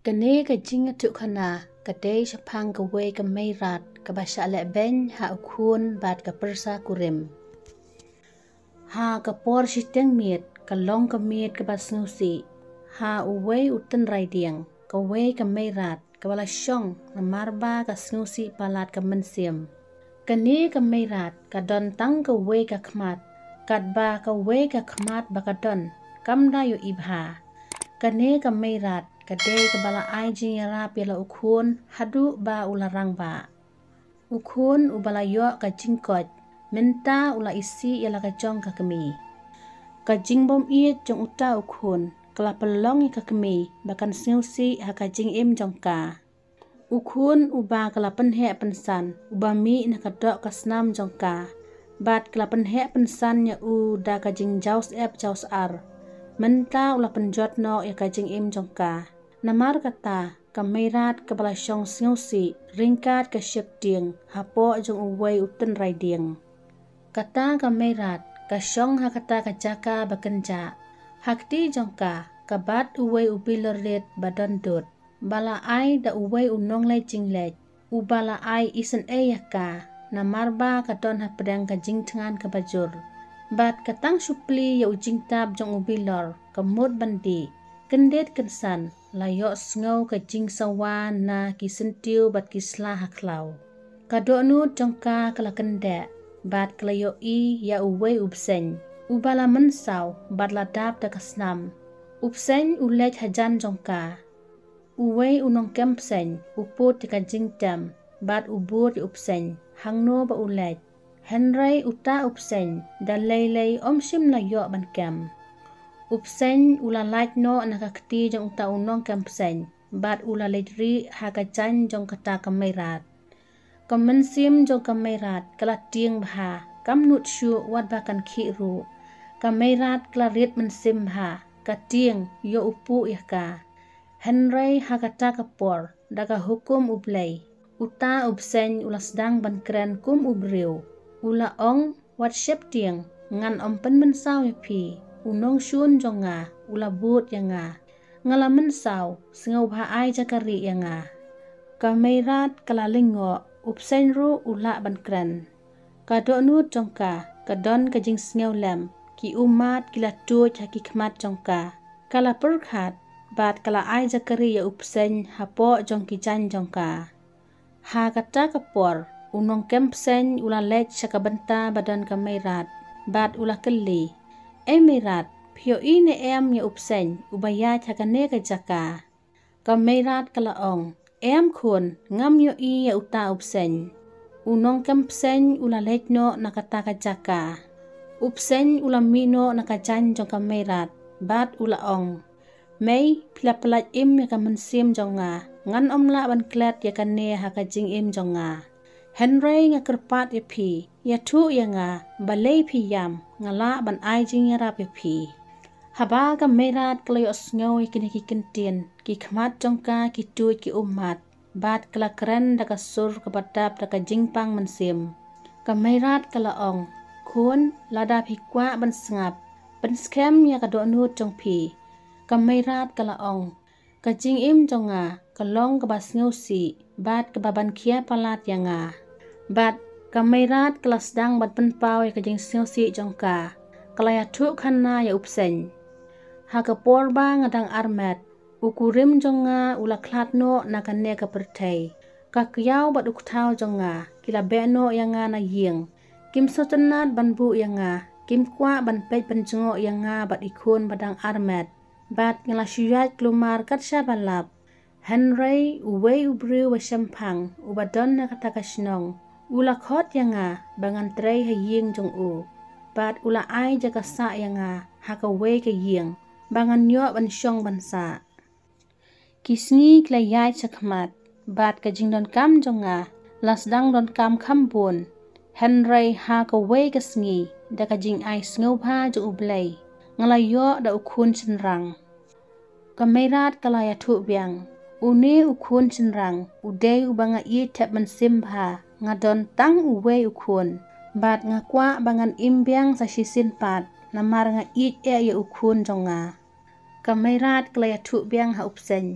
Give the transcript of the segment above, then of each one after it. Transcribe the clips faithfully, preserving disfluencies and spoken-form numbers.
Kane ka jingïathuhkhana ka dei shaphang kawei ka meirat kaba shah lehbeiñ ha u khun bad ka pyrsa kurim. Ha ka por shiteng miet ka long ka miet kaba sngewsih ha uwei u tynrai dieng, kawei ka meirat kaba la shong namar ba ka sngewsih palat ka mynsiem. Kane ka meirat ka don tang kawei ka khmat, katba kawei ka khmat ba ka don kam da ïohi bha. Kane ka meirat ka dei kaba la ai jingïarap ïa la u khun haduh ba u la rangbah. U khun uba la ïoh ka jingkoit mynta u la isih ïa la ka jong ka kmie. Ka jingbym ïeit jong uta u khun ka la pynlong ïa ka kmie ba kan sngewsih ha ka jingim jong ka. U khun uba ka la pynheh pynsan uba mih na ka doh ka snam jong ka, bad ka la pynheh pynsan ïa u da ka jingjaw syep jaw syar, mynta u la pynjot noh ïa ka jingim jong ka. Namar kata ka meirat kaba la shong sngewsih ryngkat ka sheptieng hapoh jong uwei u tynrai dieng. Kata ka meirat ka shong ha kata ka jaka ba kynjah. Ha kti jong ka ka bat uwei u bilor rit ba don dud ba la ai da uwei u nongleit jingleit uba la ai isynei ïa ka, namar ba ka don hapdeng ka jingthngan kaba jur. Bad ka tang shu plie ïa u jingtap jong u bilor ka mut ban dih. Kyndit kynsan la ïoh sngew ka jingsawa na ki syntiew bad ki sla ha khlaw. Ka dohnud jong ka ka la kyndeh bad ka la ïohi ïa uwei u bseiñ uba la mynsaw bad la dap da ka snam. U bseiñ u leit hajan jong ka. Uwei u nongkem bseiñ u put ïa ka jingtem bad u bud ïa u bseiñ hangno ba u leit. Hynrei uta u bseiñ da lei lei um shym la ïoh ban kem. U bseiñ u la lait noh na ka kti jong uta u nongkem bseiñ bad u la leit rieh ha ka jaiñ jong kata ka meirat. Ka mynsiem jong ka meirat ka la tieng bha, kam nud shuh wat ba kan khih ruh. Ka meirat ka la rit mynsiem bha, ka tieng ïoh u puh ïa ka. Hynrei ha kata ka por da ka hukum U Blei uta u bseiñ u la sdang ban kren kum u briew. U la ong, wat sheptieng, ngan ym pynmynsaw ïa phi. U nongshun jong nga u la bud ïa nga. Nga la mynsaw, sngewbha ai jaka rieh ïa nga. Ka meirat ka la lyngngoh, u bseiñ ruh u lah ban kren. Ka dohnud jong ka ka don ka jingsngewlem, ki ummat ki la tuid ha ki khmat jong ka. Ka la pyrkhat bad ka la ai jaka rieh ïa u bseiñ hapoh jong ki jaiñ jong ka. Ha kata ka por u nongkem bseiñ u la leit sha ka bynta ba don ka meirat bad u la kylli, ei meirat, phi ïohi ne em ïa u bseiñ uba ïaid ha kane ka jaka? Ka meirat ka la ong, em khun, ngam ïohi ïa uta u bseiñ. U nongkem bseiñ u la leit noh na kata ka jaka. U bseiñ u la mih noh na ka jaiñ jong ka meirat bad u la ong, mei, phi la pyllait im ïa ka mynsiem jong nga. Ngan ym lah ban klet ïa kane ha ka jingim jong nga. Hynrei nga kyrpad ïa phi, ïathuh ïa nga balei phi ïam, nga lah ban ai jingïarap ïa phi. Haba ka meirat ka la ïohsngew ïa kine ki kyntien, ki khmat jong ka ki tuid ki ummat bad ka la kren da ka sur kaba dap da ka jingpang mynsiem. Ka meirat ka la ong, khun, lada phi kwah ban sngap, pynskhem ïa ka dohnud jong phi. Ka meirat ka la ong, ka jingim jong nga ka long kaba sngewsih bad kaba ban khia palat ïa nga. Bad ka meirat ka la sdang ban pynpaw ïa ka jingsngewsih jong ka. Ka la ïathuhkhana ïa u bseiñ, ha ka por ba nga dang armet, u kurim jong nga u la khlad noh na kane ka pyrthei. Ka kyiaw bad u kthaw jong nga ki la beh noh ïa nga na ïing. Kim sngewtynnat ban buh ïa nga, kim kwah ban peit pynjngoh ïa nga bad i khun ba dang armet. Bad nga la shu ïaid klumar kat shaba lap. Hynrei uwei u briew ba shemphang uba don na kata ka shnong u la khot ïa nga ba ngan trei ha ïing jong u. Bad u la ai jaka sah ïa nga ha kawei ka ïing ba ngan ïoh ban shong ban sah. Ki sngi ki la ïaid shakhmat bad ka jingdonkam jong nga la sdang donkam kham bun. Hynrei ha kawei ka sngi da ka jingai sngewbha jong U Blei nga la ïoh da u khun shynrang. Ka meirat ka la ïathuh biang, une u khun shynrang u dei uba nga ïeit thep mynsiem bha. Nga don tang uwei u khun bad nga kwah ba ngan im biang sa shisien pat namar nga ïeit eh ïa u khun jong nga. Ka meirat ka la ïathuh biang ha u bseiñ,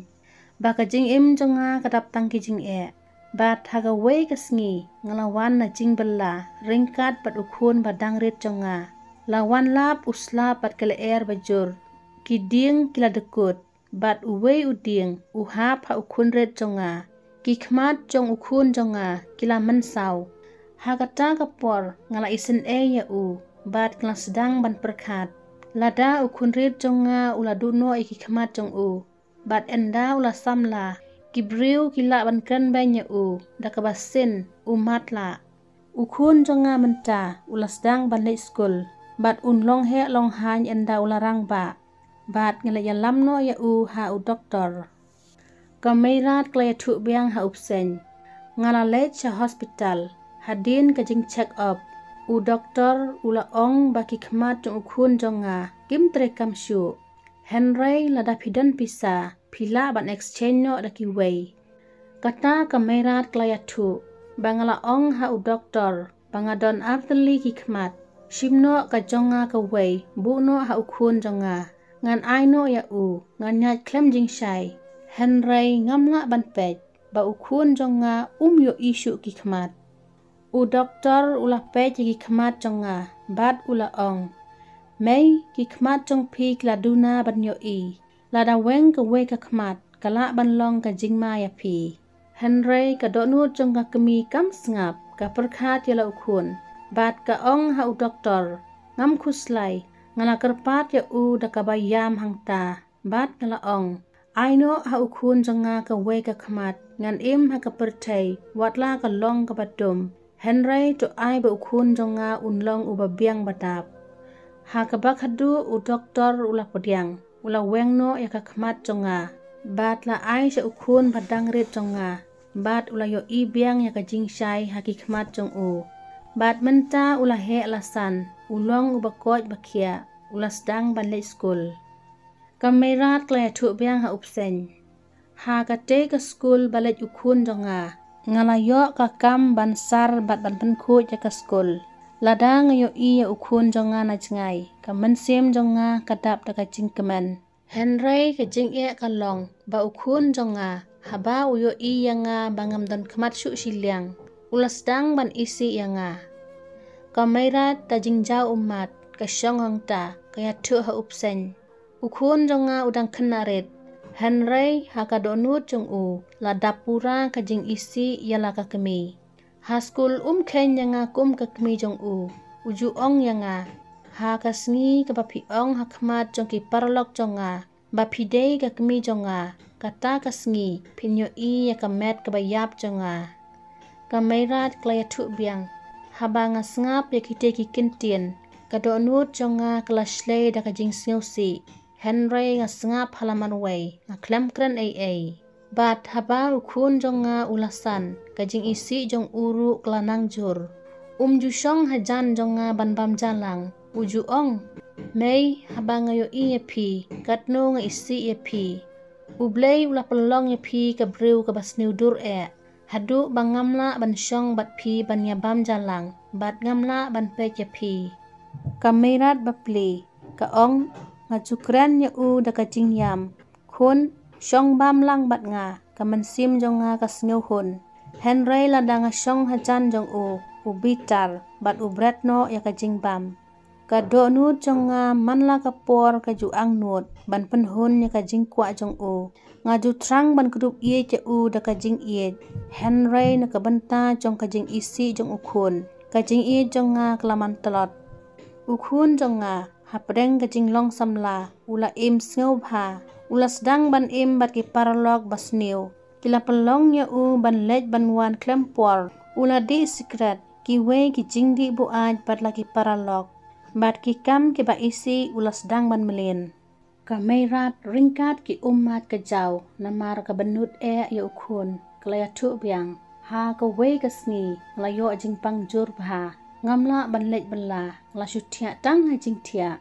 ba ka jingim jong nga ka dap tang ki jingeh. Bad ha kawei ka sngi nga la wan na jingbylla ryngkat bad u khun ba dang rit jong nga. La wan lap u slap bad ka lyer ba jur. Ki dieng ki la dkut, bad uwei u dieng u hap ha u khun rit jong nga. Ki khmat jong u khun jong nga ki la mynsaw. Ha kata ka por nga la isynei ïa u, bad nga la sdang ban pyrkhat. Lada u khun rit jong nga u la duh noh ïa ki khmat jong u, bad ynda u la samla, ki briew ki lah ban kren beiñ ïa u da kaba sien u matlah. U khun jong nga mynta u la sdang ban leit skul, bad un long heh long haiñ ynda u la rangbah. Bad nga la ïalam noh ïa u ha u doktor. Ka Meirad ka la ïathuh biang ha u bseiñ. Nga la leit sha hospital. Hadien ka jingcheck up, u doktor u la ong ba ki khmat jong u khun jong nga kim treikam shuh. Hynrei lada phi don pisa, phi lah ban exchange noh da kiwei. Kata ka Meirad ka la ïathuh ba nga la ong ha u doktor ba nga don artylli ki khmat. Shim noh ka jong nga kawei, buh noh ha u khun jong nga. Ngan ai noh ïa u, ngan ïaid khlem jingshai. Hynrei ngam lah ban peit ba u khun jong nga um ïohi shuh ki khmat. U doktor u la peit ïa ki khmat jong nga, bad u la ong, "Mei, ki khmat jong phi ki la duna ban ïohi. Lada weng kawei ka khmat, ka lah ban long ka jingma ïa phi." Hynrei ka dohnud jong ka kmie kam sngap, ka pyrkhat ïa la u khun. Bad ka ong ha u doktor, "Ngam khuslai, nga la kyrpad ïa u da kaba ïam hangta." Bad nga la ong, "Ai noh ha u khun jong nga kawei ka khmat, ngan im ha ka pyrthei, wat la ka long kaba dum. Hynrei to ai ba u khun jong nga un long uba biang ba dap." Ha kaba khadduh u doktor u la pdiang, u la weng noh ïa ka khmat jong nga. Bad la ai sha u khun ba dang rit jong nga. Bad u la ïohi biang ïa ka jingshai ha ki khmat jong u. Bad mynta u la heh la san, u long uba koit ba khiah, u la sdang ban leit skul. Ka Meirad ka la ïathuh biang ha u bseiñ. Ha katei ka skul ba leit u khun jong nga, nga la ïoh ka kam ban sar bad ban pynkhuid ïa ka skul. Lada nga ïohi ïa u khun jong nga na jngai, ka mynsiem jong nga ka dap da ka jingkmen. Hynrei ka jingeh ka long ba u khun jong nga, haba u ïohi ïa nga ba ngam don khmat shuh shiliang, u la sdang ban isih ïa nga. Ka Meirad, ta jingjaw ummat, ka shong hangta, ka ïathuh ha u bseiñ. U khun jong nga u dang khynnah rit. Hynrei ha ka dohnud jong u, la dap pura ka jingisih ïa la ka kmie. Ha skul um kheiñ ïa nga kum ka kmie jong u. U ju ong ïa nga, "Ha ka sngi kaba phi ong ha khmat jong ki paralok jong nga ba phi dei ka kmie jong nga, kata ka sngi phin ïohi ïa ka met kaba ïap jong nga." Ka Meirad ka la ïathuh biang, "Haba nga sngap ïa kitei ki kyntien, ka dohnud jong nga ka la shlei da ka jingsngewsih. Hynrei nga sngap ha la marwei, nga khlem kren ei ei. Bad haba u khun jong nga u la san, ka jingisih jong u ruh ka la nang jur. Um ju shong hajan jong nga ban bam jalang, u ju ong, 'Mei, haba nga ïohi ïa phi, katno nga isih ïa phi. U Blei u la pynlong ïa phi ka briew kaba sniew dur eh, haduh ba ngam lah ban shong bad phi ban ïa bam jalang, bad ngam lah ban peit ïa phi.'" Ka Meirad ba plie, ka ong, "Nga ju kren ïa u da ka jingïam, 'Khun, shong bam lang bad nga, ka mynsiem jong nga ka sngewhun.' Hynrei lada nga shong hajan jong u, u bitar, bad u bret noh ïa ka jingbam. Ka dohnud jong nga man la ka por ka ju angnud ban pynhun ïa ka jingkwah jong u. Nga ju thrang ban kdup ïeit ïa u da ka jingïeit. Hynrei na ka bynta jong ka jingisih jong u khun, ka jingïeit jong nga ka la man tlot. U khun jong nga, hapdeng ka jinglong samla, u la im sngewbha, u la sdang ban im bad ki paralok ba sniew. Ki la pynlong ïa u ban leit ban wan khlem por. U la dih sikret, kiwei ki jingdih buaid bad la ki paralok, bad ki kam kiba isih u la sdang ban mlien." Ka Meirad ryngkat ki ummat ka jaw, namar ka bynnud eh ïa u khun, ka la ïathuh biang, "Ha kawei ka sngi, nga la ïoh jingpang jur bha, ngam lah ban leit bylla, nga la shu thiah tang ha jingthiah.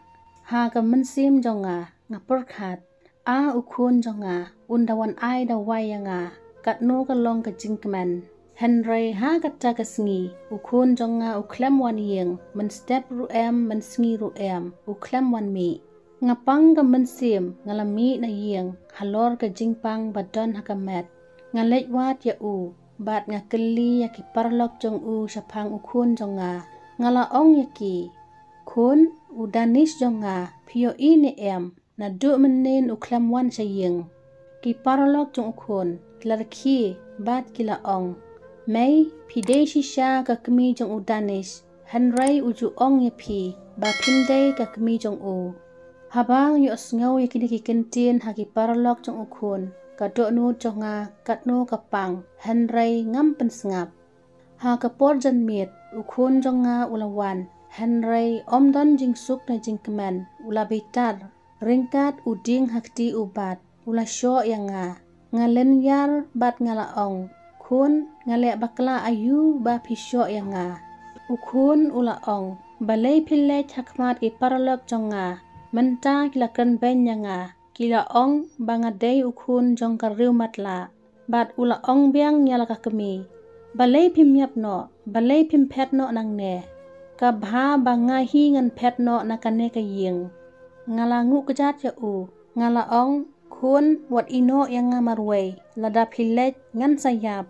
Ha ka mynsiem jong nga, nga pyrkhat, 'A u khun jong nga, un da wan ai dawai ïa nga, katno ka long ka jingkmen.' Hynrei ha kata ka sngi, u khun jong nga u khlem wan ïing, mynstep ruh em, mynsngi ruh em, u khlem wan mih." Nga pang ka mynsiem, nga la mih na ïing halor ka jingpang ba don ha ka met. Nga leit wad ïa u, bad nga kylli ïa ki paralok jong u shaphang u khun jong nga. Nga la ong ïa ki, "Khun, u Danish jong nga, phi ïohi ne em, naduh mynnin u khlem wan sha ïing." Ki paralok jong u khun ki la rkhie bad ki la ong, "Mei, phi dei shisha ka kmie jong u Danish, hynrei u ju ong ïa phi ba phim dei ka kmie jong u." Haba nga ïohsngew ïa kine ki kyntien ha ki paralok jong u khun, ka dohnud jong nga katno ka pang, hynrei ngam pynsngap. Ha ka por janmiet, u khun jong nga u la wan, hynrei ym don jingsuk ne jingkmen, u la bitar. Ryngkat u dieng ha kti u bat, u la shoh ïa nga. Nga lynñiar bad nga la ong, "Khun, nga leh bakla aïu ba phi shoh ïa nga?" U khun u la ong, "Balei phi leit ha khmat ki paralok jong nga? Mynta ki la kren beiñ ïa nga, ki la ong ba nga dei u khun jong ka riew matlah." Bad u la ong biang ïa la ka kmie, "Balei phim ïap noh, balei phim phet noh nangne? Ka bha ba nga hi ngan phet noh na kane ka ïing." Nga la nguh kjat ïa u, nga la ong, "Khun, wat ïeh noh ïa nga marwei, lada phi leit ngan sa ïap."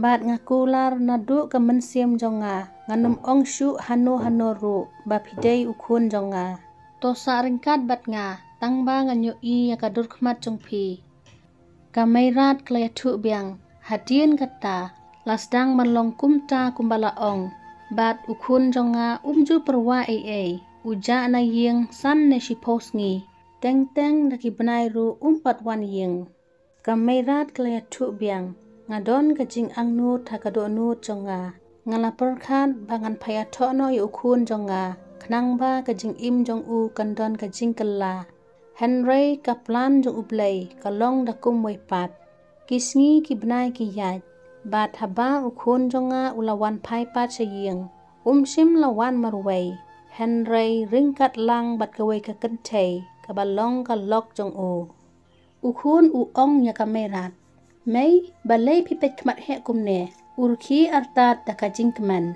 Bad nga kular naduh ka mynsiem jong nga, ngan ym ong shuh hano hano ruh ba phi dei u khun jong nga. To sah ryngkat bad nga, tang ba ngan ïohi ïa ka dur khmat jong phi. Ka Meirat ka la ïathuh biang, "Hadien kata, la sdang ban long kumta kumba la ong, bad u khun jong nga um ju pyrwa ei ei, u jah na ïing san ne shiphew sngi, teng teng da ki bnai ruh um pat wan ïing." Ka Meirat ka la ïathuh biang, "Nga don ka jingangnud ha ka dohnud jong nga. Nga la pyrkhat ba ngan phah ïathoh noh ïa u khun jong nga, khnang ba ka jingim jong u kan don ka jingkylla. Hynrei ka plan jong U Blei ka long da kumwei pat. Ki sngi ki bnai ki ïaid, bad haba u khun jong nga u la wan phai pat sha ïing, um shym la wan marwei, hynrei ryngkat lang bad kawei ka kynthei kaba long ka lok jong u." U khun u ong ïa ka Meirat, "Mei, balei phi peit khmat heh kumne, u rkhie artat da ka jingkmen."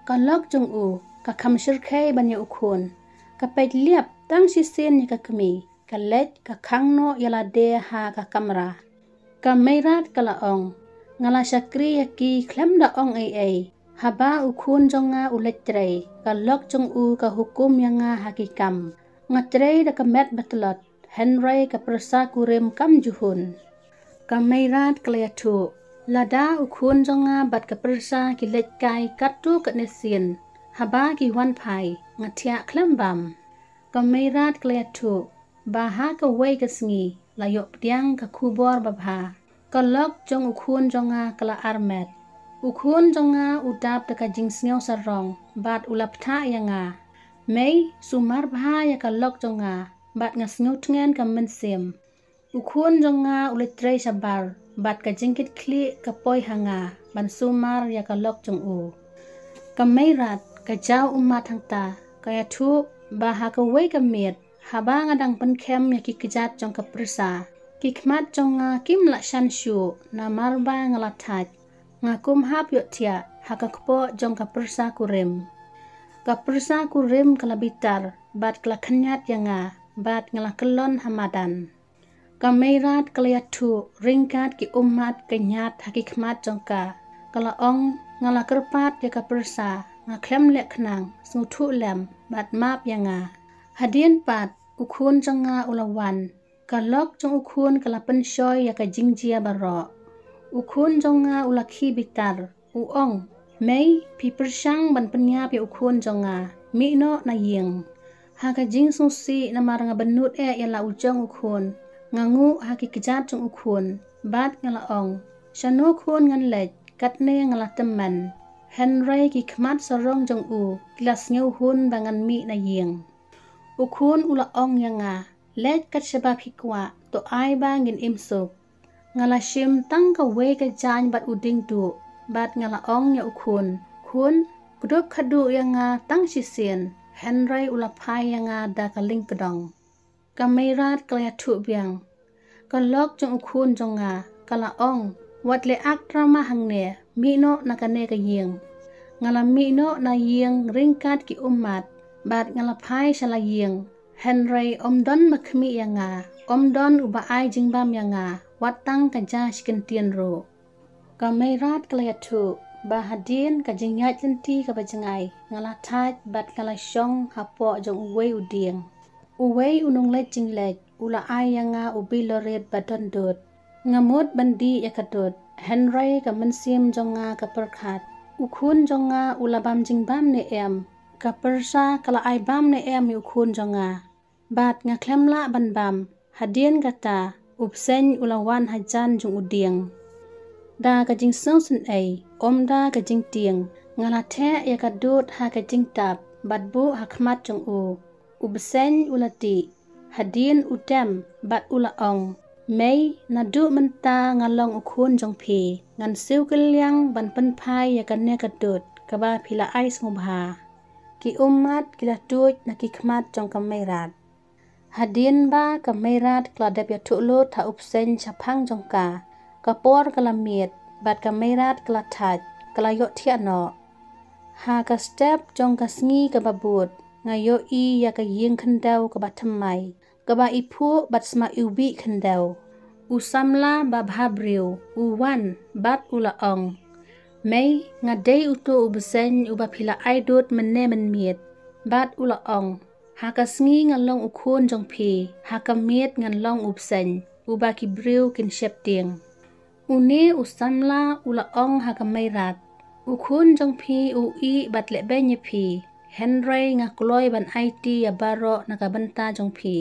Ka lok jong u ka kham shyrkhei ban ïa u khun, ka peit liap tang shisien ïa ka kmie, ka leit ka khang noh ïa lade ha ka kamra. Ka Meirat ka la ong, "Nga la shakri ïa ki khlem da ong ei ei. Haba u khun jong nga u leit trei, ka lok jong u ka hukum ïa nga ha ki kam. Nga trei da ka met ba tlot, hynrei ka pyrsa kurim kam ju hun." Ka Meirat ka la ïathuh, "Lada u khun jong nga bad ka pyrsa ki leit kai katto katne sien, haba ki wan phai, nga thiah khlem bam." Ka Meirat ka la ïathuh ba ha kawei ka sngi la ïoh pdiang ka khubor babha, ka lok jong u khun jong nga ka la armet. U khun jong nga u dap da ka jingsngew sarong bad u la pyrta ïa nga, "Mei, sumar bha ïa ka lok jong nga, bad nga sngew tngen ka mynsiem." U khun jong nga u leit trei shabar, bad ka jingkitkhlieh ka poi ha nga ban sumar ïa ka lok jong u. Ka Meirat ka jaw ummat hangta, ka ïathuh ba ha kawei ka miet, haba nga dang pynkhem ïa ki kjat jong ka pyrsa, ki khmat jong nga kim lah shan shuh namar ba nga la thait. Nga kum hap ïohthiah ha ka kpoh jong ka pyrsa kurim. Ka pyrsa kurim ka la bitar bad ka la khynñiat ïa nga, bad nga la kyllon ha madan. Ka Meirat ka la ïathuh ryngkat ki ummat ka ñiat ha ki khmat jong ka, ka la ong, "Nga la kyrpad ïa ka pyrsa, nga khlem leh khnang, sngewthuh lem bad map ïa nga." Hadien pat u khun jong nga u la wan, ka lok jong u khun ka la pynshoi ïa ka jingjia baroh. U khun jong nga u la khie bitar, u ong, "Mei, phi pyrshang ban pynïap ïa u khun jong nga, mih noh na ïing." Ha ka jingsngewsih namar nga bynnud eh ïa la u jong u khun, nga nguh ha ki kjat jong u khun, bad nga la ong, "Shano khun ngan leit, katne nga la tymmen." Hynrei ki khmat sarong jong u ki la sngewhun ba ngan mih na ïing. U khun u la ong ïa nga, "Leit kat shaba phi kwah, to ai ba ngin im suk." Nga la shim tang kawei ka jaiñ bad u dieng duh, bad nga la ong ïa u khun, "Khun, kdup khadduh ïa nga tang shisien." Hynrei u la phai ïa nga da ka lyngkdong. Ka Meirat ka la ïathuh biang, "Ka lok jong u khun jong nga ka la ong, wat leh ak drama hangne, mih noh na kane ka ïing." Nga la mih noh na ïing ryngkat ki ummat, bad nga la phai sha la ïing. Hynrei ym don ba khmih ïa nga, ym don uba ai jingbam ïa nga, wat tang ka ja shi kyntien ruh. Ka Meirad ka la ïathuh ba hadien ka jingïaid lynti kaba jngai, nga la thait bad nga la shong hapoh jong uwei u dieng. Uwei u nongleit jingleit u la ai ïa nga u bill lorit ba don dud. Nga mut ban dih ïa ka dud, hynrei ka mynsiem jong nga ka pyrkhat, u khun jong nga u la bam jingbam ne em? Ka pyrsa ka la ai bam ne em ïa u khun jong nga? Bad nga khlem lah ban bam. Hadien kata, u bseiñ u la wan hajan jong u dieng. Da ka jingsngewsynei, ym da ka jingtieng, nga la theh ïa ka dud ha ka jingtap bad buh ha khmat jong u. U bseiñ u la tih. Hadien u tem bad u la ong, Mei, naduh mynta nga long u khun jong phi, ngan siew kylliang ban pynphai ïa kane ka dud kaba phi la ai sngewbha. Ki ummat ki la tuid na ki khmat jong ka Meirad. Hadien ba ka Meirad ka la dep ïathuh lut ha u bseiñ shaphang jong ka, ka por ka la miet bad ka Meirad ka la thait, ka la ïohthiah noh. Ha ka step jong ka sngi kaba bud, nga ïohi ïa ka ïing khyndew kaba thymmai, kaba iphuh bad sma iwbih khyndew. U samla babha briew u wan bad u la ong, Mei, nga dei uto u bseiñ uba phi la ai dud mynne mynmiet. Bad u la ong, Ha ka sngi ngan long u khun jong phi, ha ka miet ngan long u bseiñ uba ki briew kin sheptieng. Une u samla u la ong ha ka Meirad, U khun jong phi u ih bad lehbeiñ ïa phi, hynrei nga kloi ban aiti ïa baroh na ka bynta jong phi.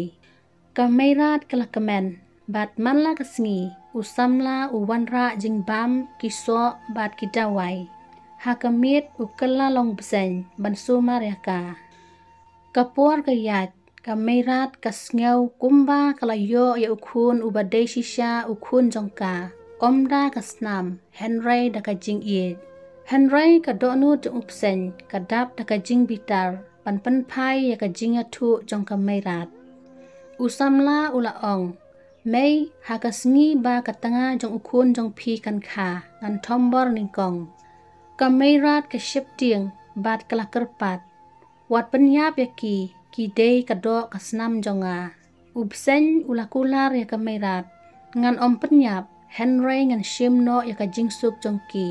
Ka Meirad ka la kmen, bad man la ka sngi, u samla u wanrah jingbam, ki soh bad ki dawai. Ha ka miet u kylla long bseiñ ban sumar ïa ka. Ka por ka ïaid, ka Meirad ka sngew kumba ka la ïoh ïa u khun uba dei shisha u khun jong ka, ym da ka snam, hynrei da ka jingïeit. Hynrei ka dohnud jong u bseiñ ka dap da ka jingbitar ban pynphai ïa ka jingïathuh jong ka Meirad. U samla u la ong, Mei, ha ka sngi ba ka tnga jong u khun jong phi kan kha, ngan thombor nyngkong. Ka Meirad ka sheptieng bad ka la kyrpad, Wat pynïap ïa ki, ki dei ka doh ka snam jong nga. U bseiñ u la kular ïa ka Meirad, Ngan ym pynïap, hynrei ngan shim noh ïa ka jingsuk jong ki.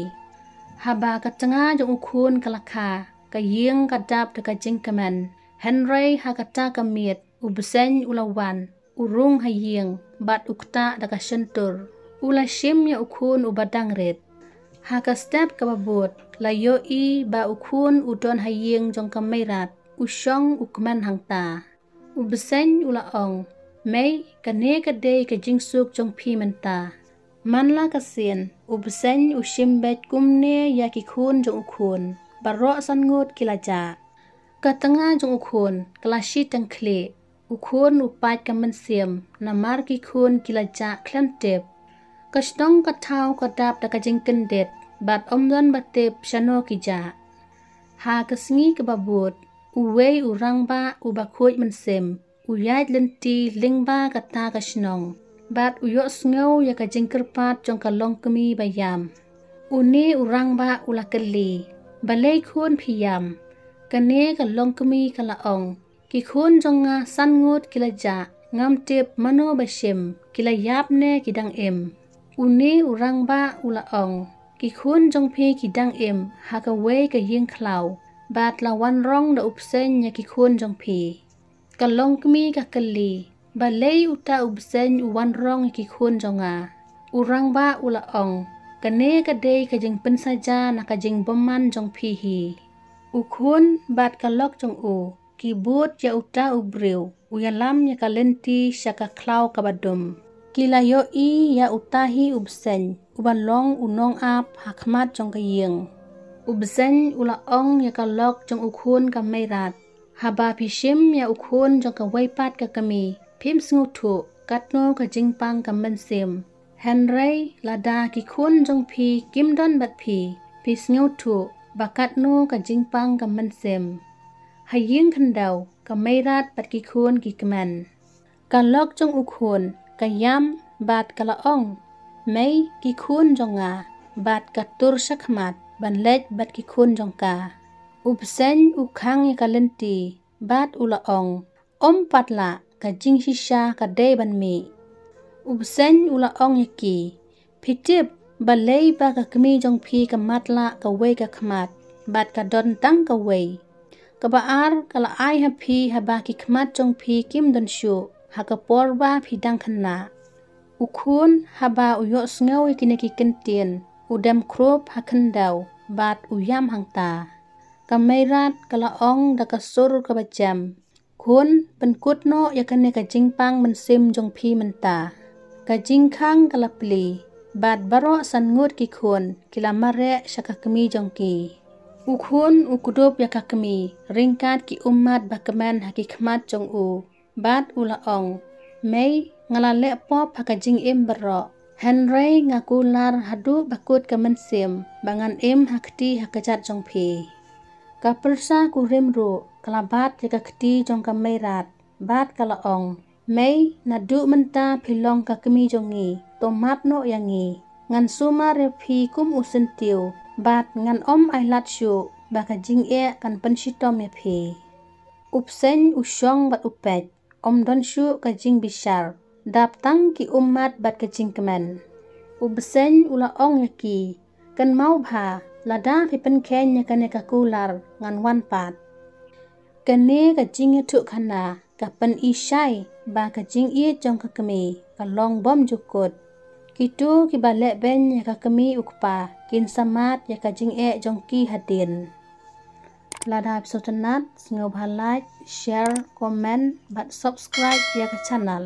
Haba ka tnga jong u khun ka la kha, ka ïing ka dap da ka jingkmen. Hynrei ha kata ka miet, u bseiñ u la wan, u rung ha ïing bad u ktah da ka shyntur. U la shim ïa u khun uba dang rit. Ha ka step kaba bud, la ïohi ba u khun u don ha ïing jong ka Meirad, u shong u kmen hangta. U bseiñ u la ong, Mei, kane ka dei ka jingsuk jong phi mynta. Man la ka sien, u bseiñ u shim beit kumne ïa ki khun jong u khun, baroh san ngut ki la jah. Ka tnga jong u khun ka la shi teng khlieh. U khun u pait ka mynsiem namar ki khun ki la jah khlem tip. Ka shnong ka thaw ka dap da ka jingkyndit bad ym don ba tip shano ki jah. Ha ka sngi kaba bud, uwei u rangbah uba khuid mynsiem u ïaid lynti lyngba kata ka shnong bad u ïohsngew ïa ka jingkyrpad jong ka longkmie ba ïam. Une u rangbah u la kylli, Balei khun phi ïam? Kane ka longkmie ka la ong, Ki khun jong nga san ngut ki la jah, ngam tip mano ba shim, ki la ïap ne ki dang im. Une u rangbah u la ong, Ki khun jong phi ki dang im ha kawei ka ïing khlaw, bad la wan rong da u bseiñ ïa ki khun jong phi. Ka longkmie ka kylli, Balei uta u bseiñ u wan rong ïa ki khun jong nga? U rangbah u la ong, Kane ka dei ka jingpynsaja na ka jingbymman jong phi hi. U khun bad ka lok jong u ki bud ïa uta u briew u ïalam ïa ka lynti sha ka khlaw kaba dum. Ki la ïohi ïa uta hi u bseiñ uba long u nongap ha khmat jong ka ïing. U bseiñ u la ong ïa ka lok jong u khun ka Meirad, Haba phi shim ïa u khun jong kawei pat ka kmie, phim sngewthuh katno ka jingpang ka mynsiem. Hynrei lada ki khun jong phi kim don bad phi, phi sngewthuh ba katno ka jingpang ka mynsiem. Ha ïing khyndew, ka Meirad bad ki khun ki kmen. Ka lok jong u khun ka ïam bad ka la ong, Mei, ki khun jong nga. Bad ka tur shakhmat ban leit bad ki khun jong ka. U bseiñ u khang ïa ka lynti bad u la ong, Ym pat lah, ka jingshisha ka dei ban mih. U bseiñ u la ong ïa ki, phi tip, balei ba ka kmie jong phi ka matlah kawei ka khmat, bad ka don tang kawei. Kaba ar ka la ai ha phi haba ki khmat jong phi kim don shuh, ha ka por ba phi dang khynnah. U khun haba u ïohsngew ïa kine ki kyntien, u dem khrup ha khyndew, bad u ïam hangta. Ka Meirad ka la ong da ka sur kaba jem, khun, pynkut noh ïa kane ka jingpang mynsiem jong phi mynta. Ka jingkhang ka la plie, bad baroh san ngut ki khun ki la mareh sha ka kmie jong ki. U khun u kdup ïa ka kmie ryngkat ki ummat ba kmen ha ki khmat jong u, bad u la ong, mei, nga la leh pop ha ka jingim baroh, hynrei nga kular haduh ba kut ka mynsiem ba ngan im ha kti ha kjat jong phi. Ka pyrsa kurim ruh ka la bat ïa ka kti jong ka Meirad, bad ka la ong, mei, naduh mynta phi long ka kmie jong ngi, to map noh ïa ngi. Ngan sumar ïa phi kum u syntiew, bad ngan ym ailad shuh ba ka jingeh kan pynshitom ïa phi. U bseiñ u shong bad u peit, ym don shuh ka jingbishar, dap tang ki ummat bad ka jingkmen. U bseiñ u la ong ïa ki, kynmaw bha, lada phi pynkheiñ ïa kane ka kular, ngan wan pat. Kane ka jingïathuhkhana ka pyni shai ba ka jingïeit jong ka kmie ka long bymjukut. Kito kiba lehbeiñ ïa ka kmie u kpa kin samad ïa ka jingeh jong ki hadien. Lada phi sngewtynnat, sngewbha like, share, comment bad subscribe ïa ka channel.